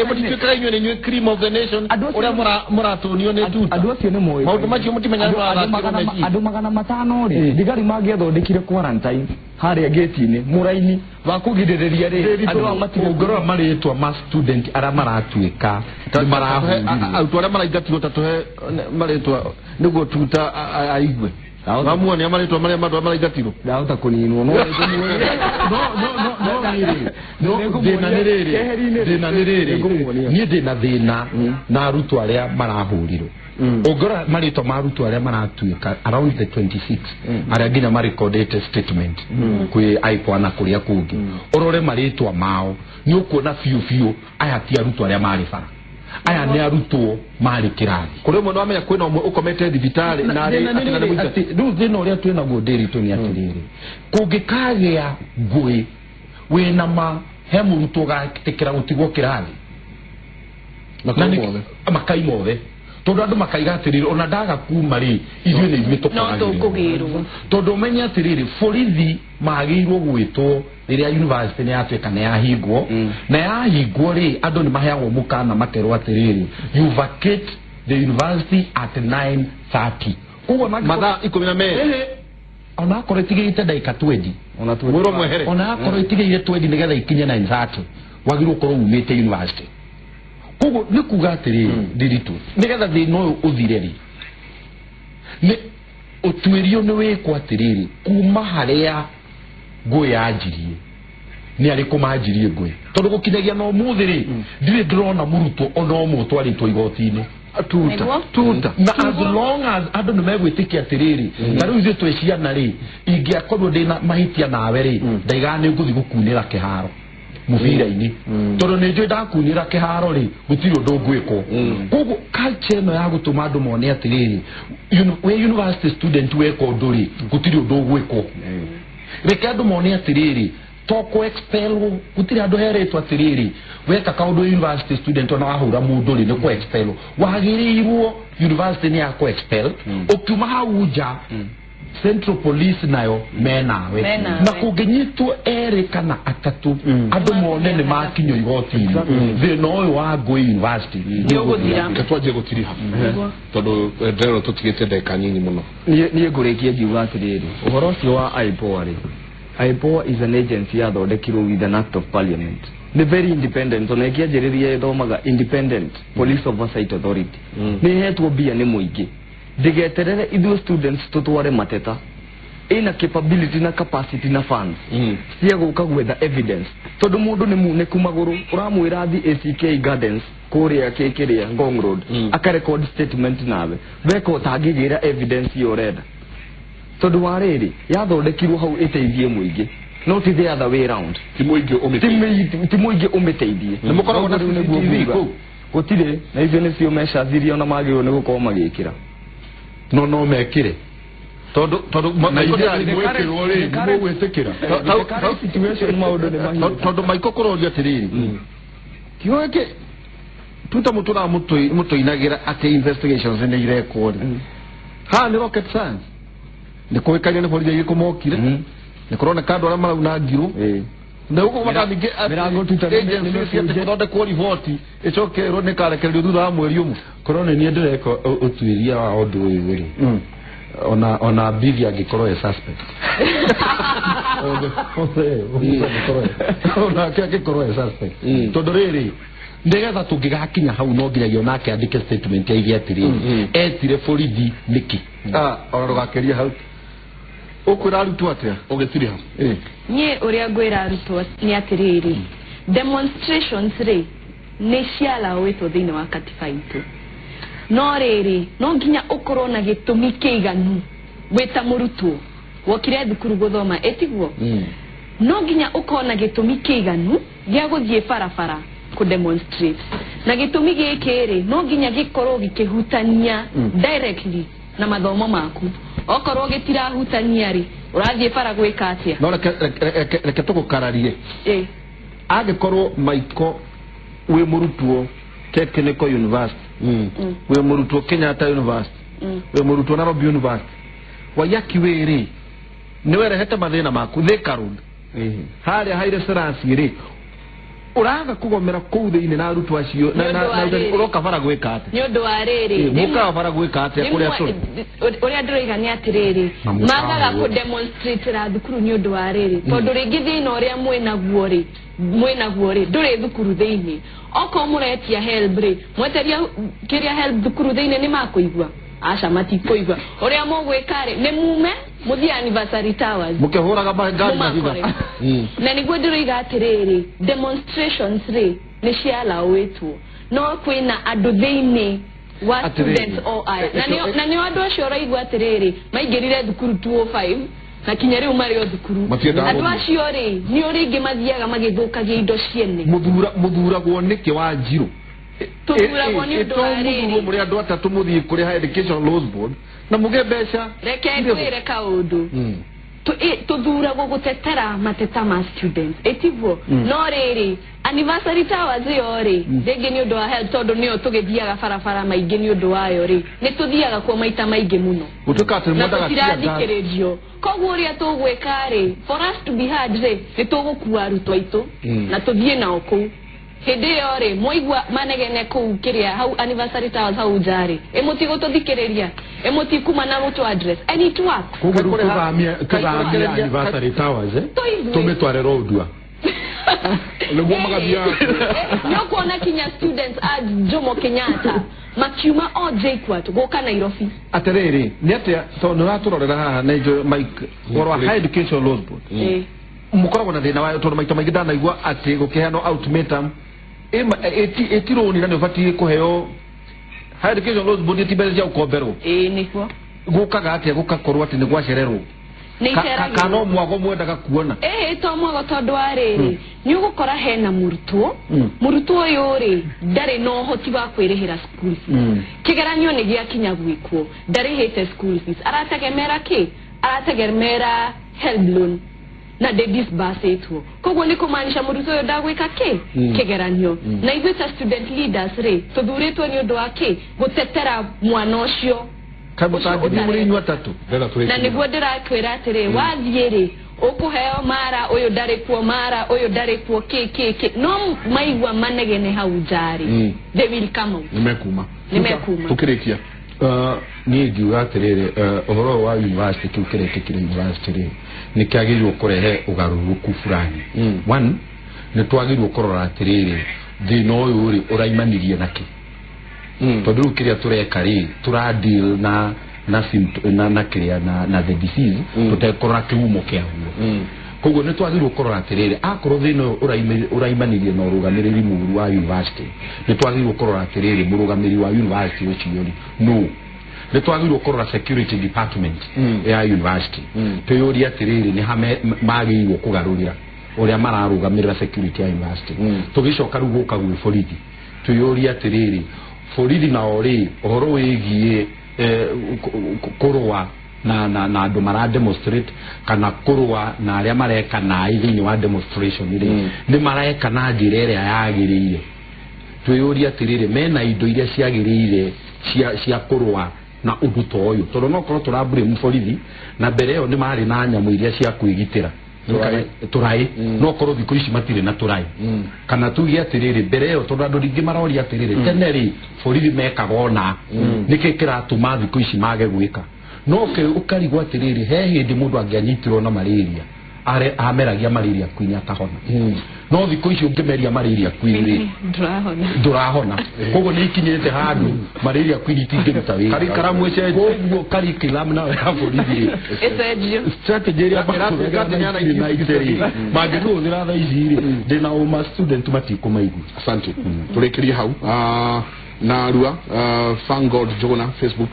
Mũtituĩkaga inyuĩ nĩ inyuĩ cream of the nation ũrĩa mũratũnio nĩ tuta. Andũ acio nĩ moĩ. Maũndũ macio mũtimenyaga mũrathakĩrwo meciria. Andũ 500 rĩ thigari mangĩathondekire quarantine harĩa gate-inĩ mũraini wa kũgirĩrĩria rĩ andũ aya matige ũngĩrora marĩtwa ma student arĩa maratuĩka nĩ marahũrirwo. Arutwo arĩa maraingatirwo ta tũhe marĩtwa nĩguo tuta aigue. Wamuonia marĩtwa marĩa andũ maraingatirwo. Ndahota kũninwo no thĩna nĩ rĩrĩ thĩna nĩ rĩrĩ niĩ ndĩna thĩna na arutwo arĩa marahũrirwo. Ũngĩrora marĩtwa ma arutwo arĩa maratuĩka around the 26 arĩa nginya marecordĩte statement kwĩ IPOA na kũrĩa kũngĩ ũrore marĩtwa mao nĩ ũkuona biũ biũ aya ti arutwo arĩa marĩ bara aya nĩ arutwo marĩ kĩrathi. Kũrĩ ũmwe nĩwamenya kwĩna ũmwe ũkomete thibitarĩ na rĩu thĩna ũrĩa twĩnaguo ndĩritũ nĩ atĩrĩrĩ kũngĩkagĩa ngũĩ wĩna ma he mũrutwo ũgatĩkĩra gũtigwo kĩrathi makai mothe tondũ andũ makaiga atĩrĩrĩ ona ndaga kuma rĩ ithuĩ nĩ ithuĩ tũkũgĩrwo. Tondũ ũmenye atĩrĩrĩ borithi magĩrĩirwo gwĩtwo rĩrĩa university nĩ yatuĩka nĩ yahingwo na yahingwo rĩ andũ nĩ maheagwo mũkana makerwo atĩrĩrĩ you vacate the university at 9:30. Koguo mathaa 12 ona akorwo ĩtigĩrĩte ndagĩka 20 mwĩrwo mwehere ona akorwo ĩtigĩrĩte 20 nĩgetha ikinye 9:30 wagĩrĩirwo ũkorwo umĩte university. Koguo nĩ kuga atĩrĩrĩ ndiritu nĩgetha thĩna ũyũ ũthire rĩ nĩ ũtuĩrio nĩ wĩkwo atĩrĩrĩ kuma harĩa ngũĩ yanjirie nĩ arĩkũ manjirie ngũĩ tondũ gũkinyagia na ũmũthĩ rĩ ndirĩ ndĩrona mũrutwo ona ũmwe ũtwarĩtwo igoti-inĩ tuta na as long as andũ nĩ megwĩtĩkia atĩrĩrĩ na rĩu ithuĩ twĩ ciana rĩ ingĩakorwo ndĩna mahĩtia nawe rĩ ndaigaga nĩ ngũthiĩ gũkunĩra kĩharo mũbira-inĩ tondũ nĩ njũĩ ndakunĩra kĩharo rĩ gũtirĩ ũndũ ngwĩkwo. Koguo culture ĩno ya gũtũma andũ mone atĩrĩrĩ wĩ university student weka ũndũ rĩ gũtirĩ ũndũ ũgwĩkwo. Reke andũ mone atĩrĩrĩ to kũ expel gũtirĩ andũ heretwo atĩrĩrĩ weka kaũndũ university student ona wahũra mũndũ rĩ nĩ kũ expel wagĩrĩirwo university nĩ ya kũ expel ũkiuma hau nja Central Police nayo menawe na kũngĩnyitwo erĩ kana atatũ andũ mone nĩ makinywo igoti-inĩ thĩna ũyũ wa ngũĩ university nĩ ũgũthira. Reke twanjie gũtiriha tondũ ndĩrerwo tũtigĩte ndagĩka nyinyi mũno. Niĩ ngũrĩkia ngiuga atĩrĩrĩ ũhoro ũcio wa IPOA rĩ IPOA is an agency yathondekirwo with an act of parliament. Nĩ very independent ona ĩkĩanjĩrĩria ĩthomaga Independent Police Oversight Authority. Nĩ ĩhetwo mbia nĩ mũingĩ ndĩgeterere ithuĩ students tũtware mateta ĩna capability na capacity na funds cia gũka gwetha evidence tondũ mũndũ nĩ munĩku magũrũ ũramwĩra thi ACK Gardens kũrĩa kĩkĩrĩa Ngong Road aka record statement nawe weka ũtangĩgĩra evidence ĩyo ũrenda tondũ wa rĩrĩ yathondekirwo hau ĩteithie mũingĩ. No ti the other way round. Ti mũingĩ ũmĩteithie. Nĩ mũkoragwo na CCTV kũu? Gũtirĩ, na icio nĩcio measures iria ona magĩrĩirwo nĩ gũkorwo magĩkĩra. No mekĩre. Tondũ mwĩkĩrwo rĩ, nĩmũgwĩtĩkĩra. Situation maũndũ nĩ mahiũ. Tondũ Michael kũroria atĩrĩrĩ. Kiugo gĩkĩ tuta mũtũraga mũtũinagĩra atĩ investigations nĩ irekwo rĩ. Haha nĩ rocket science. Nĩ kũĩkaine nĩ borithi irĩkũ mokire. Nĩ kũroneka andũ arĩa marauna ngirũ. Na gũkũ mataningĩ agencies atĩ gũthondekwo riboti ĩcoke ĩrwo nĩ ĩkarekererio thutha wa mweri ũmwe. Korwo nĩ niĩ ndĩreka ũtuĩria wa ũndũ ũyũ rĩ. Ona Bibi angĩkorwo e suspect. Onake angĩkorwo e suspect. Tondũ rĩrĩ nĩgetha tũngĩgakinya hau no nginyagia onake andĩke statement aige atĩrĩrĩ etire borithi nĩkĩ. Ona ndũgakĩrie hau. Ũkwĩra arutwo atĩa? Ũgĩtiri hau. Niĩ ũrĩa ngwĩra arutwo nĩ atĩrĩrĩ, demonstrations rĩ nĩ cialawĩtwo thĩinĩ wa katiba itũ. No rĩrĩ, no nginya ũkorwo na gĩtũmi kĩiganu wĩ ta mũrutwo wokire thukuru gũthoma, ĩtiguo? No nginya ũkorwo na gĩtũmi kĩiganu gĩa gũthiĩ barabara kũ demonstrate. Na gĩtũmi gĩkĩ rĩ, no nginya gĩkorwo gĩkĩhutania directly na mathomo maku. Okorwo gĩtirahutania rĩ, ũrathiĩ bara gwĩka atĩa? No reke tũgũkararie. Angĩkorwo Michael wĩ mũrutwo Technical University, wĩ mũrutwo Kenyatta University, wĩ mũrutwo Nairobi University, Waiyaki wĩ rĩ, nĩ werehete mathĩna maku Thika Road harĩa Haile Selassie rĩ, ũraga kũgomera kũu thĩinĩ na arutwo acio ũroka bara gwĩka atĩa? Nĩ ũndũ wa rĩrĩ, mũkaga bara gwĩka atĩa kũrĩa tũrĩ? Ũrĩa ndĩroiga nĩ atĩrĩrĩ, magaga kũ demonstrate ra thukuru nĩ ũndũ wa rĩrĩ, tondũ rĩngĩ thĩna ũrĩa mwĩnaguo rĩ ndũrĩ thukuru thĩinĩ. Okorwo mũretia help rĩ, mweteria kĩrĩa help thukuru thĩinĩ nĩ makũigua? Aca, matikũigua. Ũrĩa mũgwĩka rĩ, nĩ mume mũthiĩ Anniversary Towers mũkĩhũraga ngari na thutha. Na nĩguo ndĩroiga atĩrĩrĩ, demonstrations rĩ nĩ cialawĩtwo, no kwĩna andũ thĩinĩ wa students o aya. Na nĩo andũ acio ũraigua atĩrĩrĩ, maingĩrire thukuru 205 na kinya rĩu marĩ o thukuru. Andũ acio rĩ, nĩo rĩngĩ mathiaga magĩthũkagia indo ciene. Mũthuragwo nĩkĩ wa Njirũ? Tũthuragwo nĩ ũndũ wa rĩrĩ, mũrĩ andũ atatũ mũthiĩ kũrĩ Higher Education Loans Board na mũgĩe mbeca. Reke ngwĩre kaũndũ. Tũthuragwo gũtetera mateta ma students, ĩtiguo? No rĩrĩ, Anniversary Towers ĩyo rĩ, rĩngĩ nĩ ũndũ wa health, tondũ nĩyo tũgĩthiaga barabara maingĩ nĩ ũndũ wayo rĩ, nĩ tũthiaga kuo maita maingĩ mũno. Gũtuĩka atĩ na tũtirathikĩrĩrio. Koguo ũrĩa tũgwĩka rĩ, for us to be heard rĩ, nĩ tũgũkua arutwo aitũ na tũthiĩ nao kũu. Hĩndĩ ĩyo rĩ, mwaigua manegene kũu kĩrĩa hau Anniversary Towers hau nja rĩ, ĩmũtigũtũthikĩrĩria, ĩmũtikuma na gũtũ address and it works. Koguo rĩu tũthamie Anniversary Towers tũmĩtware Roadwa nĩguo magathiaga. Nĩ ũkuona kinya students a Jomo Kenyatta makiuma o JKUAT gũka Nairobi. Atĩrĩrĩ, nĩ atĩa tondũ nĩ ũratũrorera haha na njũĩ Mike ũhoro wa Higher Education Loans Board. Mũkoragwo na thĩna wayo tondũ maita maingĩ ndanaigua atĩ gũkĩheanwo ultimatum ĩti rũni na nĩ ũbatiĩ kũheo Higher Education Loans Board ti mbeca cia gũkomberwo. Ĩĩ nĩguo. Gũkaga atĩa gũkakorwo atĩ nĩ gwacererwo? Kana no mwago mwendaga kuona? Ĩĩ to mwago tondũ wa rĩrĩ, nĩ ũgũkora hena mũrutwo, mũrutwo ũyũ rĩ ndarĩ na ũhoti wa kwĩrĩhĩra school fees. Kĩgeranio nĩ gĩakinya gwĩkwo, ndarĩhĩte school fees. Arategemera kĩ? Arategemera help loan na ndĩ disbursĩtwo. Koguo nĩ kũmaanisha mũrutwo ũyũ ndagwĩka kĩ? Kĩgeranio. Na ithuĩ ta student leaders rĩ, tũthurĩtwo nĩ ũndũ wa kĩ? Gũtetera mwana ũcio. Kaĩ mũtangĩthiĩ mũrĩ inyuĩ atatũ? Na nĩguo ndĩrakwĩra atĩrĩ, wathiĩ rĩ, ũkũheo mara ũyũ ndarĩ kuo, mara ũyũ ndarĩ kuo, kĩ kĩ kĩ. No maigua manegene hau nja rĩ, they will come out. Nĩmekuma. Nĩmekuma. Tũkĩrĩkia. Niĩ ngiuga atĩrĩrĩ, ũhoro wa university kĩu kĩrekĩkire university rĩ, nĩ kĩagĩrĩirwo kũrehe ũgarũrũku fulani. One, nĩ twagĩrĩirwo kũrora atĩrĩrĩ, thĩna ũyũ rĩ ũraimanirie nakĩ? Tondũ rĩu kĩrĩa tũreka rĩ, tũra deal na na kĩrĩa na the disease, tũtekũrora kĩhumo kĩaguo. Koguo nĩ twagĩrĩirwo kũrora atĩrĩrĩ, akorwo thĩna ũyũ ũraimanirie na ũrũgamĩrĩri mũũru wa university, nĩ twagĩrĩirwo kũrora atĩrĩrĩ, mũrũgamĩrĩri wa university ũcio rĩ nũ? Nĩ twagĩrĩirwo kũrora security department ya university. Twĩyũrie atĩrĩrĩ, nĩ ha magĩrĩirwo kũgarũrĩra ũrĩa mararũgamĩrĩra security ya university. Tũgĩcoka rĩu gũka gwĩ borithi, twĩyũrie atĩrĩrĩ, borithi nao rĩ, ũhoro wĩgiĩ kũrũa na andũ mara demonstrate kana kũrũa na arĩa mareka naĩ thĩinĩ wa demonstration rĩ, nĩ mareka na njĩra ĩrĩa yagĩrĩire. Twĩyũrie atĩrĩrĩ, mena indo iria ciagĩrĩire cia kũrũa na ũndũ ta ũyũ, tondũ no korwo tũrablame borithi na mbere ĩyo nĩ marĩ na nyamũ iria cia kwĩgitĩra tũraĩ, no korwo thikũ ici matirĩ na tũraĩ. Kana tuge atĩrĩrĩ, mbere ĩyo, tondũ andũ rĩngĩ maroria atĩrĩrĩ, tene rĩ borithi mekaga ona nĩkĩ kĩratũma thikũ ici mage gwĩka? No ũkarigwo atĩrĩrĩ, he hĩndĩ mũndũ angĩanyitirwo na malaria, ameragia malaria queen akahona, no thikũ ici ũngĩmeria malaria queen rĩ, ndũrahona. Koguo nĩ ikinyĩte handũ malaria queen itingĩruta wĩra. Curriculum ĩcenjio. Koguo curriculum nayo ya borithi ĩcenjio, strategy ĩrĩa mahũthagĩra mangĩhũthĩra thaa ici rĩ, ndĩna ũma student matikũmaigua. Asante, tũrĩkĩrie hau na rua Fangod Jona Facebook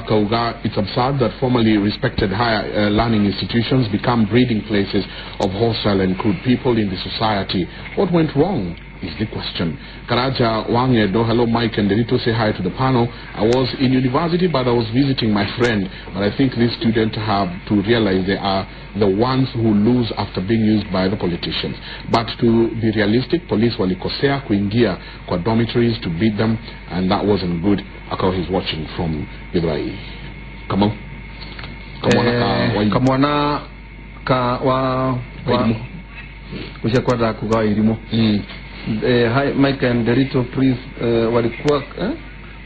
kauga, it's absurd that formerly respected higher learning institutions become breeding places of hostile and crude people in the society. What went wrong is the question. Karaja Wangedo, hello Mike and Derito, say hi to the panel. I was in university, but I was visiting my friend. But I think these students have to realize they are the ones who lose after being used by the politicians. But to be realistic, police walikosea kuingia kwa dormitories to beat them, and that wasn't good. Akao, he's watching from Githurai. Kamau. Kamwana ka wa ucia kwenda kuga irimo. Hi Mike and Derito, please, walikuwa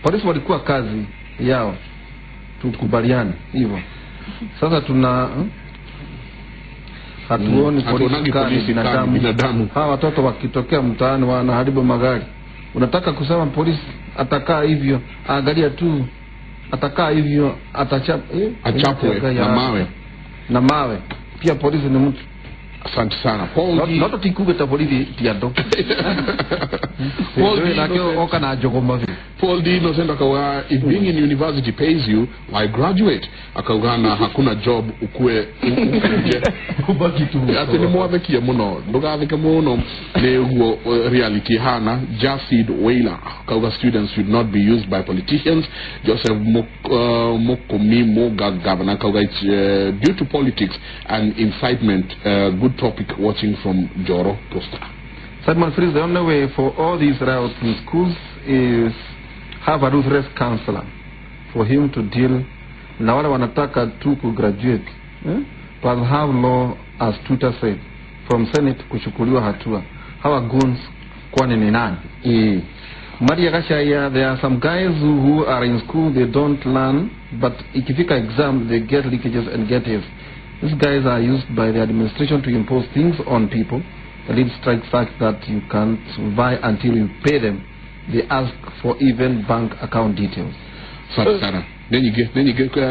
polisi walikuwa kazi yao, tukubaliane hivyo. Sasa tuna hatuoni polisi kama binadamu. Hawa watoto wakitokea mtaani wanaharibu magari. Unataka kusema polisi atakaa hivyo, angalia tu, atakaa hivyo, achapwe na mawe. Na mawe. Pia polisi ni mtu. Asante sana. Paul D. Not tikuge ta polisi ti andu. Paul D. Oka na njogoma. Paul D. Innocent akauga, if being in university pays you, why graduate? Akauga na hakuna job ukue ukuje. Ubaki tu. Ati ni mwathekie muno, ndugathike muno ni uguo reality hana. Jasid Wailer akauga, students should not be used by politicians. Joseph Mokomi Moga governor akauga, it's due to politics and incitement. Good topic, watching from Joro Costa. Simon Fries, the only way for all these riots in schools is have a ruthless counselor for him to deal. Na wale wanataka tu ku graduate, Plus have law, as Tuta said, from Senate kuchukuliwa hatua. Hawa goons kwani ni nani? Maria Gashaya, there are some guys who are in school, they don't learn, but ikifika exam, they get leakages and get A's. These guys are used by the administration to impose things on people. The lead strike such that you can't buy until you pay them. They ask for even bank account details. Asante sana. Nenyige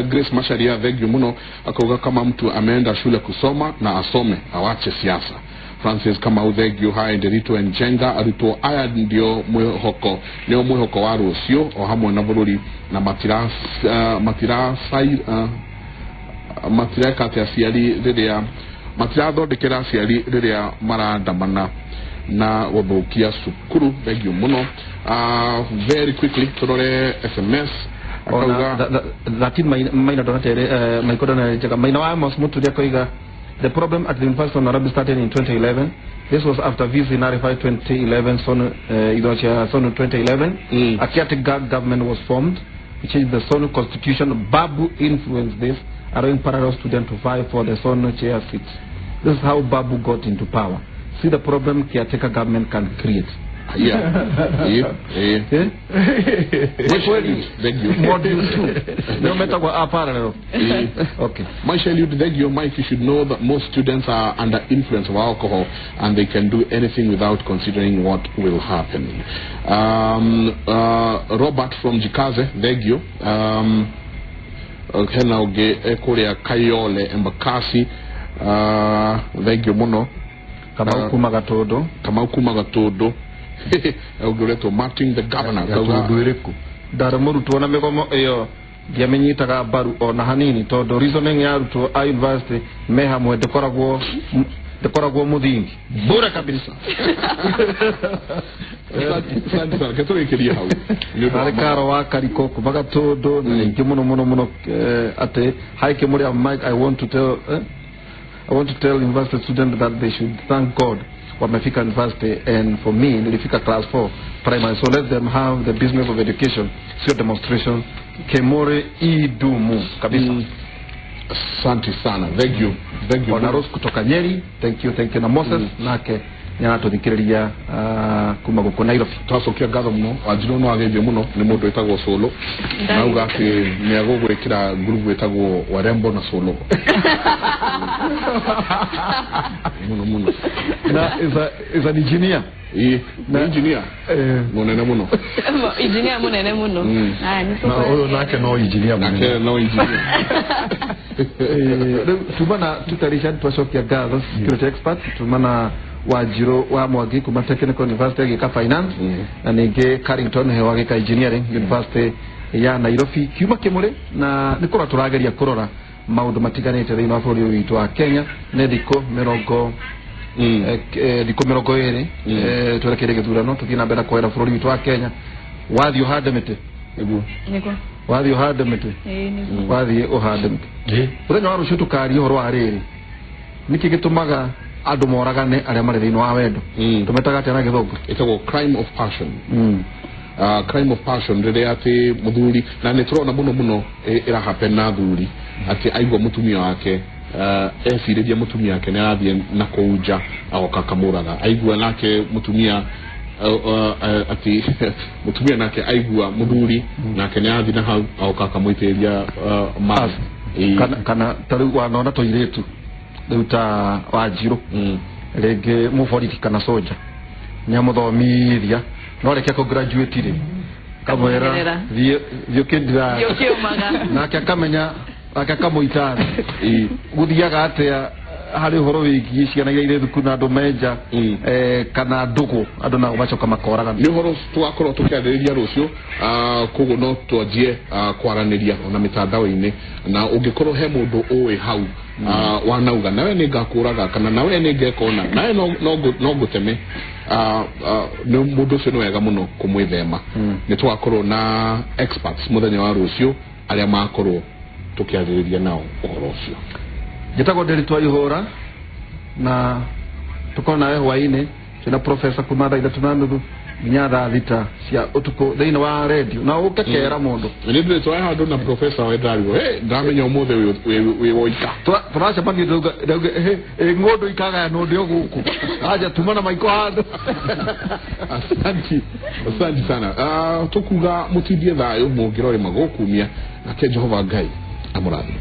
Grace Masharia thegio muno akauga kama mtu ameenda shule kusoma na asome awache siasa. Francis Kamau thegio hai Nderito Njenga arutwo aya ndio mwihoko nio mwihoko wa rucio o hamwe na bururi na matira matira matireka atia aciari riria matirathondekera aciari riria marandamana na guthukia cukuru. Thengio muno. Very quickly turore SMS akauga that maina donatere maiko donatere maina wa Amos Muturia koiga, the problem at the University of Nairobi started in 2011. This was after VC 95 2011 SONU Idocha SONU 2011. A caretaker government was formed, which is the SONU constitution. Babu influenced this, allowing parallel students to vie for the SONU chair seats. This is how Babu got into power. See the problem caretaker government can create. Yeah. Yeah. Thank you. Module 2. No matter what parallel. Okay. Michelle, you thank you, Mike. You should know that most students are under influence of alcohol and they can do anything without considering what will happen. Robert from Jikaze, thank you. Hena uge kuria Kayole Embakasi, thank you muno. Kamau kuma Gatodo. Kamau kuma Gatodo. Ugureto Martin the governor. Gatodo iriku. Ndari murutwo na migomo iyo Ndiamenyitaga mbaru ona hanini tondu reasoning ya arutwo a university me hamwe ndikoragwo muthingi bure kabisa. Asante sana ketũrĩkĩrie hau. Harĩ Karo wa Kariko kuma Gatũndũ na rĩngĩ mũno mũno mũno atĩ hi Kĩmũrĩa Mike, I want to tell university students that they should thank God wamefika university, and for me nilifika class 4 primary, so let them have the business of education, sio demonstration. Kemore idumu kabisa. Asante sana, thank you, thank you. Ona Rose kutoka Nyeri, thank you na Moses nake nĩaratũthikĩrĩria kuma gũkũ Nairobi. Twacokia ngatho mũno Wanjirũ no ageithio mũno nĩ mũndũ wĩtagwo Solo na auga atĩ nĩ agũgwĩkĩra ngurubu ĩtagwo Warembo na Solo mũno mũno. Na is an engineer. Ĩĩ, nĩ engineer mũnene mũno. Engineer mũnene mũno. Na ũyũ nake no engineer mũnene. Nake no engineer. Rĩu tuma na tutarisha twacokia ngatho security expert tuma na Wanjirũ wa Mwangi kuma Technical University agĩka finance na ningĩ Carrington Heo agĩka engineering University ya Nairobi. Kiuma Kĩmũrĩ na nĩ kũrora tũrageria kũrora maũndũ matiganĩte thĩinĩ wa bũrũri ũyũ witũ wa Kenya. Nĩ thikũ mĩrongo 20 twerekeire gĩthurano, tũthiĩ na mbere na kũhera bũrũri witũ wa Kenya. Wathiĩ ũhande mĩtĩ. Nĩguo. Wathiĩ ũhande mĩtĩ. Wathiĩ ũhande mĩtĩ. Mũthenya wa rũciũ tũkaria ũhoro wa rĩrĩ, nĩkĩ gĩtũmaga andũ moragane arĩa marĩ thĩinĩ wa wendo? Tũmetaga atĩa na gĩthũngũ? Ĩtagwo crime of passion. Crime of passion rĩrĩa atĩ mũthuri, na nĩ tũrona mũno mũno ĩra happen na athuri, atĩ aigua mũtumia wake ecirĩria mũtumia wake nĩ arathiĩ na kũu nja agoka akamũraga. Aigua nake mũtumia atĩ mũtumia nake aigua mũthuri nake nĩ arathiĩ na hau agoka akamũitĩrĩria maĩ. Kana ta rĩu wanona tũirĩtu rĩu ta Wanjirũ rĩngĩ mũborithi kana soja nĩamũthomithia no reke kũ graduate rĩ kamwĩra thiĩ ũkĩndira nake akamenya nake akamũita thĩ. Gũthiaga atĩa harĩ ũhoro wĩgiĩ ciana iria irĩ thukuru na andũ menja kana ndũgũ andũ nao macoka makoragana? Nĩ ũhoro tũgakorwo tũkĩarĩrĩria rũciũ, koguo no twanjie kwaranĩria ona mĩtandao-inĩ, na ũngĩkorwo he mũndũ ũĩ hau wanauga nawe nĩ ngakũraga kana nawe nĩ ngekona nawe no ngũteme, nĩ mũndũ ũcio nĩ wega mũno kũmwĩthema. Nĩ tũgakorwo na experts mũthenya wa rũciũ arĩa makorwo tũkĩarĩrĩria nao ũhoro ũcio. Njĩtagwo Ndĩritũ wa Ihũra na tũkorwo nawe hwaĩ-inĩ twĩna professor kuma thaa 3:30 nginya thaa 6 cia ũtukũ thĩinĩ wa radio, na ũke kera mũndũ. Nĩ ndĩrĩ twae handũ na professor we ndarigwo, ndamenya ũmũthĩ wĩ woika. Tũracemania ndauga ng'ũndũ ikagayanwo ndĩ o gũkũ aja tuma na maiko handũ. Asante sana. Tũkuga mũtindie thayũ mũngĩrore magũkumia nake Jehova Ngai amũrathime.